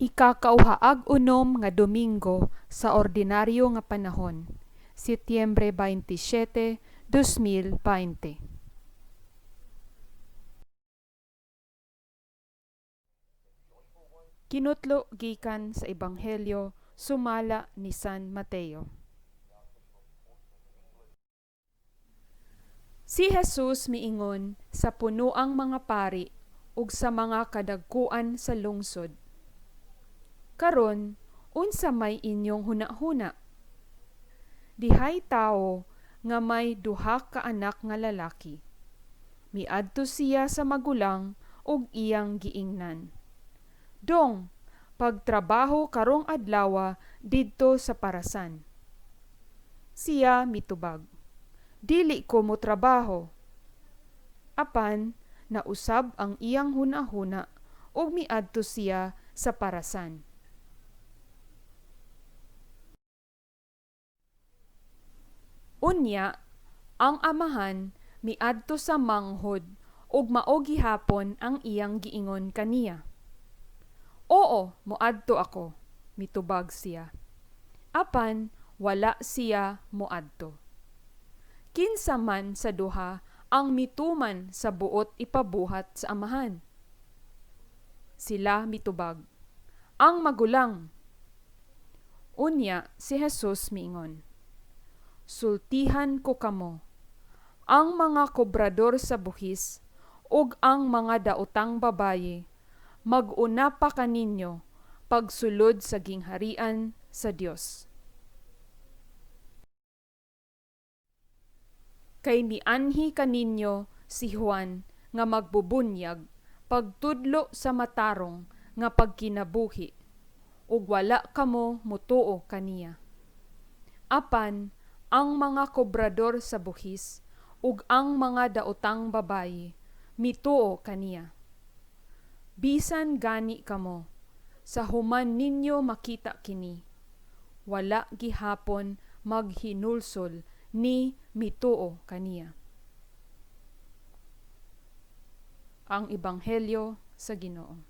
Ikakauha ag 6 nga Domingo sa Ordinaryo nga Panahon, Setyembre 27, 2020. Kinutlo gikan sa Ebanghelyo sumala ni San Mateo. Si Jesus miingon sa punoang mga pari ug sa mga kadagkuan sa lungsod, Karon unsa may inyong hunahuna? Dihay tawo nga may duha ka anak nga lalaki. Miadto siya sa magulang ug iyang giingnan, Dong, pagtrabaho karong adlawa didto sa parasan. Siya mitubag, Dili ko motrabaho. Apan nausab ang iyang hunahuna ug miadto siya sa parasan. Unya, ang amahan miadto sa manghod ug mao gihapon ang iyang giingon kaniya. Oo, moadto ako, mitubag siya. Apan wala siya moadto. Kinsa man sa duha ang mituman sa buot ipabuhat sa amahan? Sila mitubag, Ang magulang. Unya si Jesus miingon, Sultihan ko kamo, ang mga kobrador sa buhis ug ang mga daotang babaye mag-una pa kaninyo pagsulod sa gingharian sa Dios. Kay mianhi kaninyo si Juan nga magbubunyag pagtudlo sa matarong nga pagkinabuhi, ug wala kamo motuo kaniya. Apan ang mga kobrador sa buhis ug ang mga daotang babaye mituo kaniya. Bisan gani kamo, sa human ninyo makita kini, wala gihapon maghinulsol ni mituo kaniya. Ang Ebanghelyo sa Ginoo.